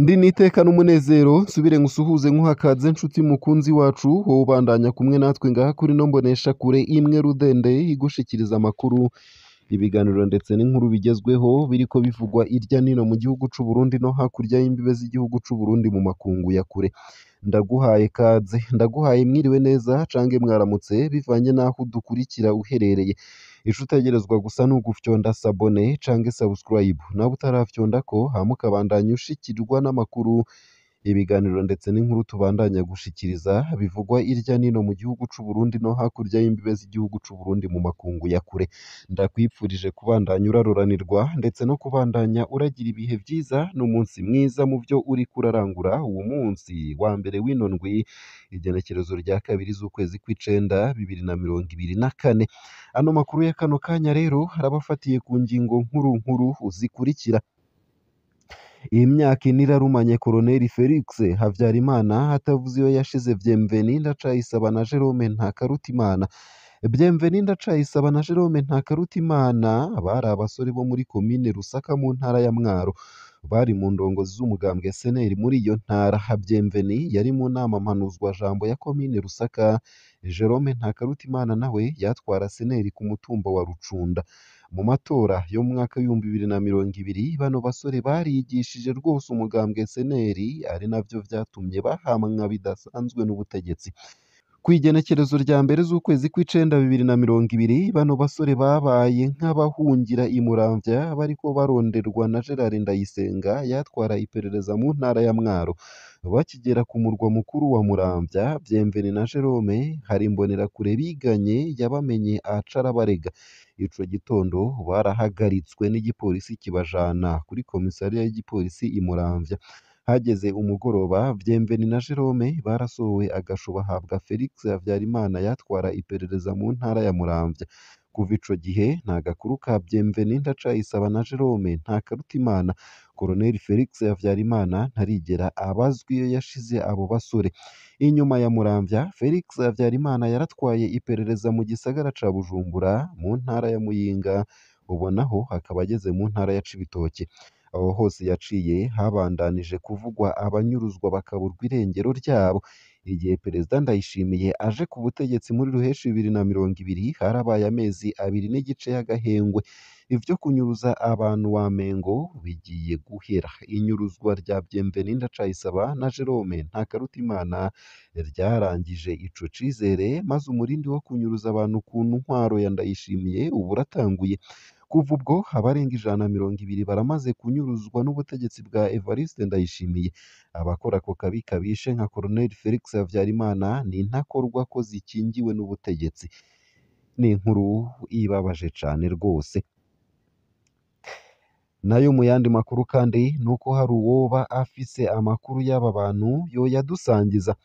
Ndi niteka n'umunezero nsubire ngusuhuze nkuhakaze nshuti mukunzi wacu, wowe ubandanya kumwe natwe ngaha kuri no mbonesha kure imwe rudende igushikiriza amakuru, ibiganiro ndetse n'inkuru bigezweho biriko bivugwa irya nino mu gihugu c'u Burundi no hakurya y'imbibe z'igihugu c'u Burundi mu makungu ya kure. Ndaguhaye kaze, ndaguhaye mwiriwe neza cange mwaramutse bivanye n'aho udukurikira uherereye. Ico utegerezwa gusa ni ugufyonda sabone cange subscribe, nawe utarafyondako hama ukabandanya ushikirwa n'amakuru, ibiganiro ndetse n'inkuru tubandanya gushikiriza bivugwa irya nino mu gihugu c'u Burundi no hakurya y'imbibe z'igihugu c'u Burundi mu makungu ya kure. Ndakwipfurije kubandanya uraroranirwa ndetse no kubandanya uragira ibihe vyiza n'umunsi mwiza mu vyo uriko urarangura uwu munsi wa mbere w'ino ndwi, igenekerezo rya 2 z'ukwezi kw'icenda 2024. Ano makuru ya kano kanya rero arabafatiye ku ngingo nkuru nkuru zikurikira: Imyaka ine irarumanye Koloneli Felix Havyarimana atavuze iyo yashize Bienvenu Ndacayisaba na Jerome Ntakarutimana. Bienvenu Ndacayisaba na Jerome Ntakarutimana bari abasore bo muri komine Rusaka mu ntara ya Mwaro, bari mu ndongozi z'umugambwe SNL muri iyo ntara. Bienvenu yari mu nama mpanuzwajambo ya komine Rusaka, Jerome Ntakarutimana nawe yatwara SNL ku mutumba wa Rucunda. Mu matora yo mu mwaka w'2020 bano basore barigishije rwose umugambwe SNL, ari navyo vyatumye bahamwa bidasanzwe n'ubutegetsi. Kw'igenekerezo rya 1 z'ukwezi kw'icenda 2020 bano basore babaye nk'abahungira i Muramvya bariko baronderwa na Gerard Ndayisenga yatwara iperereza mu ntara ya Mwaro. Bakigera ku murwa mukuru wa Muramvya, Bienvenu na Jerome hari imbonerakure biganye yabamenye aca arabarega. Ico gitondo barahagaritswe n'igipolisi kibajana kuri komisariya y'igipolisi i Muramvya. Hageze umugoroba, Bienvenu na Jerome barasohowe agasho bahabwa Felix Havyarimana yatwara iperereza mu ntara ya Muramvya. Kuva ico gihe nta gakuru ka Bienvenu Ndacayisaba na Jerome Ntakarutimana. Koloneli Felix Havyarimana ntarigera abazwa iyo yashize abo basore. Inyuma ya Muramvya, Felix Havyarimana yaratwaye iperereza mu gisagara ca Bujumbura mu ntara ya Muyinga, ubu naho akaba ageze mu ntara ya Cibitoke. Aho hose yaciye habandanije kuvugwa abanyuruzwa bakaburwa irengero ryabo. Igihe Perezida Ndayishimiye aje ku butegetsi muri Ruheshi 2020 harabaye amezi 2 n'igice y'agahengwe. Ivyo kunyuruza abantu wamengo bigiye guhera. Inyuruzwa rya Bienvenu Ndacayisaba na Jerome Ntakarutimana ryarangije ico cizere, maze umurindi wo kunyuruza abantu ku ntwaro ya Ndayishimiye ubu uratanguye. Kuva ubwo abarenga 120 baramaze kunyuruzwa n'ubutegetsi bwa Evariste Ndayishimiye. Abakora ako kabi kabishe nka Colonel Felix Havyarimana ni intakorwa ko zikingiwe n'ubutegetsi. Ni inkuru ibabaje cane rwose. Nayo mu yandi makuru kandi nuko hari uwoba afise amakuru y'aba bantu yoyadusangiza.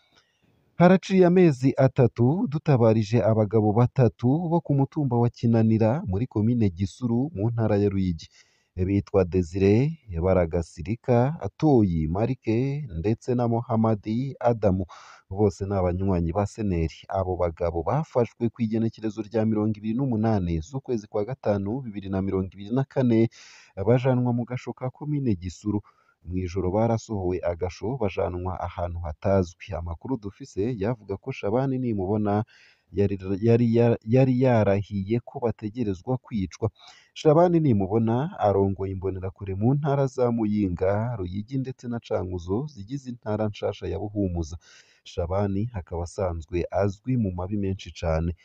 Haraciye amezi 3 dutabarije abagabo 3 bo ku mutumba wa Kinanira muri komine Gisuru mu ntara ya Ruyigi. Bitwa Desire Baragasirika, Atoyi Marike ndetse na Mohamadi Adamu, bose ni abanywanyi ba SNL. Abo bagabo bafashwe kw'igenekerezo rya 28 z'ukwezi kwa 5 2024 bajanwa mu gasho ka komine Gisuru. Mw'ijoro barasohowe agasho bajanwa ahantu hatazwi. Amakuru dufise yavuga ko Shabani Nimubona yari yarahiye ko bategerezwa kwicwa. Shabani Nimubona arongoye imbonerakure mu ntara za Muyinga, Ruyigi ndetse na Cankuzo zigize intara nshasha ya Buhumuza. Shabani akaba asanzwe azwi mu mabi menshi cane.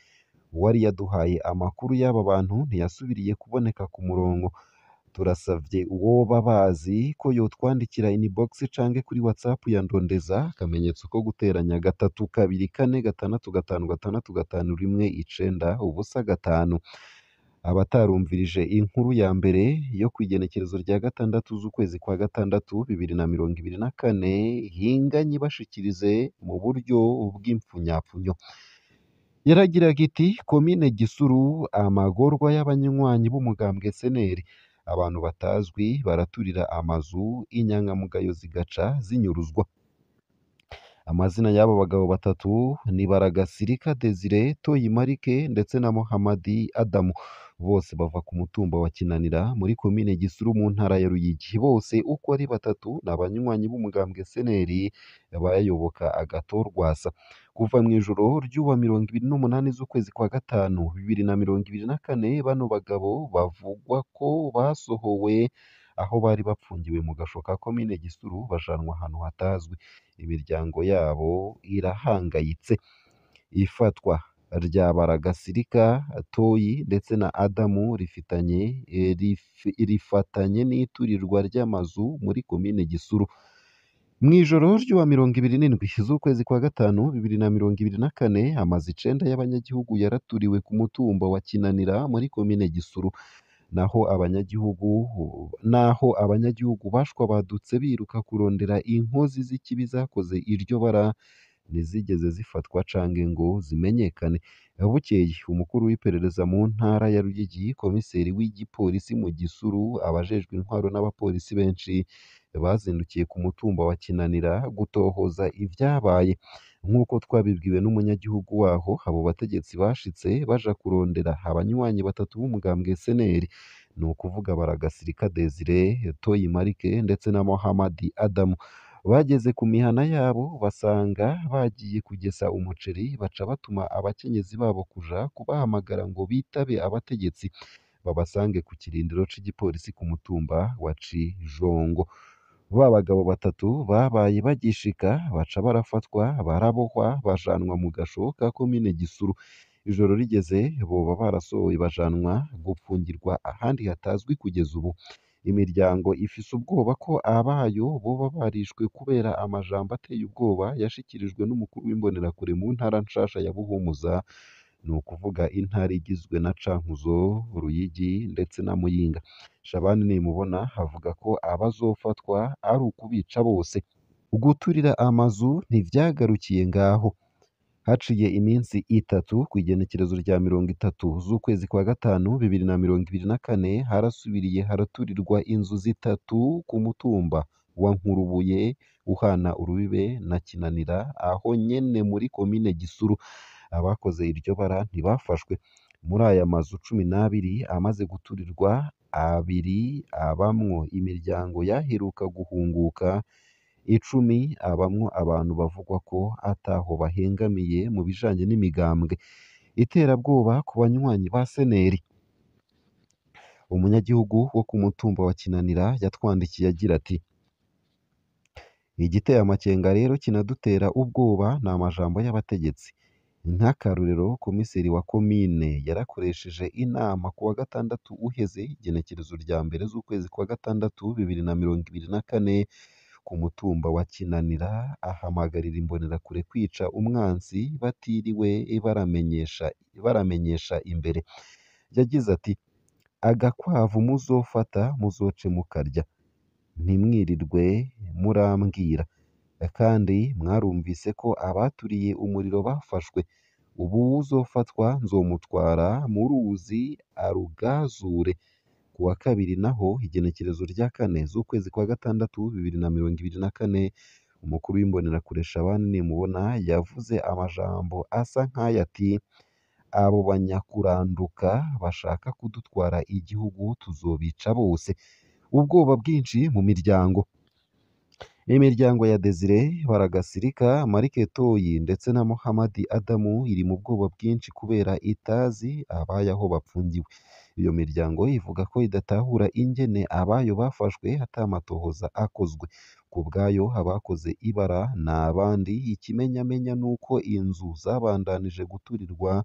Uwari yaduhaye amakuru y'aba bantu ntiyasubiriye kuboneka ku murongo. Turasavye uwoba bazi ko yotwandikira inbox canke kuri WhatsApp ya Ndondeza, akamenyetso ko guteranya 3 2 4 6 5 6 5 1 9 0 5. Abatarumvirije inkuru ya mbere yo kw'igenekerezo rya 6 z'ukwezi kwa 6 2024 hinganye ibashikirize mu buryo bw'impfunyapfunyo. Yaragiraga iti: Komine Gisuru, amagorwa y'abanywanyi b'umugambwe SNL. Abantu batazwi baraturira amazu, inyankamugayo zigaca zinyuruzwa. Amazina y'abo bagabo batatu ni Baragasirika Desire, Toyi Marike ndetse na Mohamadi Adamu. Bose bava ku mutumba wa Kinanira muri komine Gisuru mu ntara ya Ruyigi. Bose uko ari batatu ni abanywanyi b'umugambwe CNL bayoboka Agathon Rwasa. Kuva mu ijoro ry'uwa 28 z'ukwezi kwa gatanu 2024, bano bagabo bavugwa ko basohowe aho bari bapfungiwe mu gasho ka komine Gisuru bajanwa ahantu hatazwi. Imiryango yabo irahangayitse. Ifatwa rya Baragasirika, Toyi ndetse na Adamu rifatanye n'iturirwa ry'amazu muri komine Gisuru. Mu ijoro ry'uwa 27 z'ukwezi kwa gatanu 2024, amazu 9 y'abanyagihugu yaraturiwe ku mutumba wa Kinanira muri komine Gisuru. Naho abanyagihugu bashwabadutse biruka kurondera inkozi z'ikibi zakoze iryo bara, ntizigeze zifatwa canke ngo zimenyekane. Bukeye umukuru w'iperereza mu ntara ya Ruyigi, komiseri w'igipolisi mu Gisuru, abajejwe intwaro n'abapolisi benshi bazindukiye ku mutumba wa Kinanira gutohoza ivyabaye. Nk'uko twabibwiwe n'umunyagihugu waho, abo bategetsi bashitse baja kurondera abanywanyi batatu b'umugambwe CNL, ni ukuvuga Baragasirika Desire, Toyi Marike ndetse na Mohamadi Adamu. Bageze ku mihana yabo basanga bagiye kugesa umuceri, baca batuma abakenyezi babo kuja kubahamagara ngo bitabe abategetsi babasange ku kirindiro c'igipolisi ku mutumba wa Cijongo. Ba bagabo batatu babaye bagishika baca barafatwa, barabohwa, bajanwa mu gasho ka komine Gisuru. Ijoro rigeze boba barasohowe bajanwa gupfungirwa ahandi hatazwi kugeza ubu. Imiryango ifise ubwoba ko abayo boba barishwe kubera amajambo ateye ubwoba yashikirijwe n'umukuru w'imbonerakure mu ntara nshasha ya Buhumuza, ni ukuvuga intara igizwe na Cankuzo, Ruyigi ndetse na Muyinga. Shabani Nimubona avuga ko abazofatwa ari ukubica bose. Guturira amazu ntivyagarukiye ngaho. Haciye iminsi itatu ku igenekerezo rya 30 z'ukwezi kwa gatanu 2024, harasubiriye haraturirwa inzu zitatu ku mutumba wa Nkurubuye uhana urubibe na Kinanira, aho nyene muri komine Gisuru. Abakoze iryo bara ntibafashwe. Muri aya mazu 12 amaze guturirwa, abiri abamwo imiryango yaheruka guhunguka, 10 abamwo abantu bavugwa ko ataho bahengamiye mu bijanye n'imigambwe. Iterabwoba ku banywanyi ba CNL. Umunyagihugu wo ku mutumba wa Kinanira yatwandikiye agira ati: "Igiteye amakenga rero kinadutera ubwoba ni amajambo y'abategetsi. Nk'akarorero, komiseri wa komine yarakoresheje inama ku wa gatandatu uheze, igenekerezo rya 1 z'ukwezi kwa gatandatu 2024, ku mutumba wa Kinanira, ahamagarira imbonerakure kwica umwansi batiriwe baramenyesha imbere. Yagize ati: Agakwavu muzofata muzoce mukarya, ntimwirirwe murambwira. Kandi mwarumvise ko abaturiye umuriro bafashwe. Ubu uwuzofatwa nzomutwara mu ruzi arugazure. Ku wa kabiri naho, igenekerezo rya 4 z'ukwezi kwa gatandatu 2024, umukuru w'imbonerakure Shabani Nimubona yavuze amajambo asa nk'aya ati: Abo banyakuranduka bashaka kudutwara igihugu tuzobica bose. Ubwoba bwinshi mu miryango. Imiryango ya Desire Baragasirika, Marike Toyi ndetse na Mohamadi Adamu iri mu bwoba bwinshi kubera itazi abayo aho bapfungiwe. Iyo miryango ivuga ko idatahura ingene abayo bafashwe ata matohoza akozwe. Ku bwayo abakoze ibara ni abandi, ikimenyamenya nuko inzu zabandanije guturirwa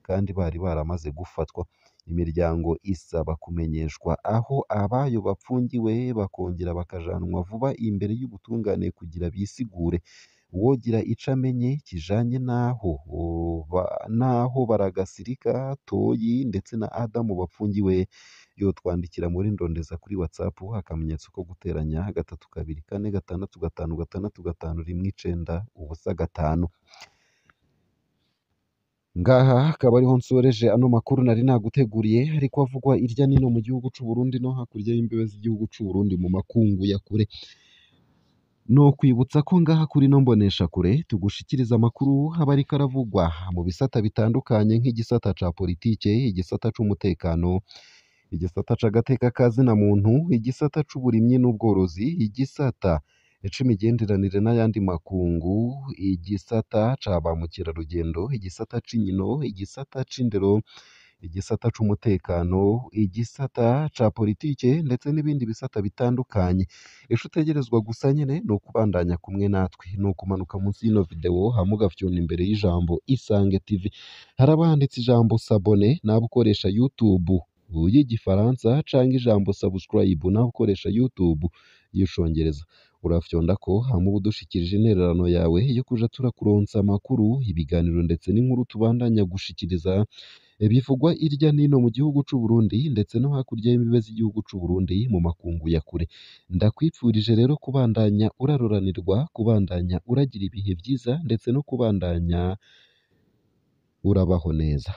kandi bari baramaze gufatwa. Imiryango isaba kumenyeshwa aho abayo bapfungiwe bakongera bakajanwa vuba imbere y'ubutungane kugira bisigure. Uwogira ico amenye kijanye n'aho Baragasirika, Toyi ndetse na Adamu bapfungiwe, yotwandikira muri Ndondeza kuri WhatsApp akamenyetso ko guteranya 3 2 4 6 5 6 5 1 9 0 5. Ngaha akaba ariho nsoreje ano makuru nari naguteguriye, ariko avugwa irya nino mu gihugu c'u Burundi no hakurya y'imbibe z'igihugu c'u Burundi mu makungu ya kure. Nokwibutsa ko ngaha kuri ino mboneshakure tugushikiriza amakuru aba ariko aravugwa mu bisata bitandukanye nk'igisata ca politike, igisata c'umutekano, igisata c'agateka ka zina muntu, igisata c'uburimyi n'ubworozi, igisata c'imigenderanire n'ayandi makungu, igisata ca ba mukerarugendo, igisata c'inkino, igisata c'indero, igisata c'umutekano, igisata ca politike ndetse n'ibindi bisata bitandukanye. Ico utegerezwa gusa nyene ni ukubandanya kumwe natwe, ni ukumanuka munsi y'ino video hama ugafyona imbere y'ijambo Isange TV. Haraba handitse ijambo s'abonner nawe ukoresha YouTube y'igifaransa canke ijambo subscribe nawe ukoresha YouTube y'icongereza. Urafyondako hama uba udushikirije intererano yawe yo kuja turakuronsa amakuru, ibiganiro ndetse n'inkuru tubandanya gushikiriza bivugwa irya n'ino mu gihugu c'u Burundi ndetse no hakurya y'imbibe z'igihugu c'u Burundi mu makungu ya kure. Ndakwipfurije rero kubandanya uraroranirwa, kubandanya uragira ibihe vyiza ndetse no kubandanya urabaho neza.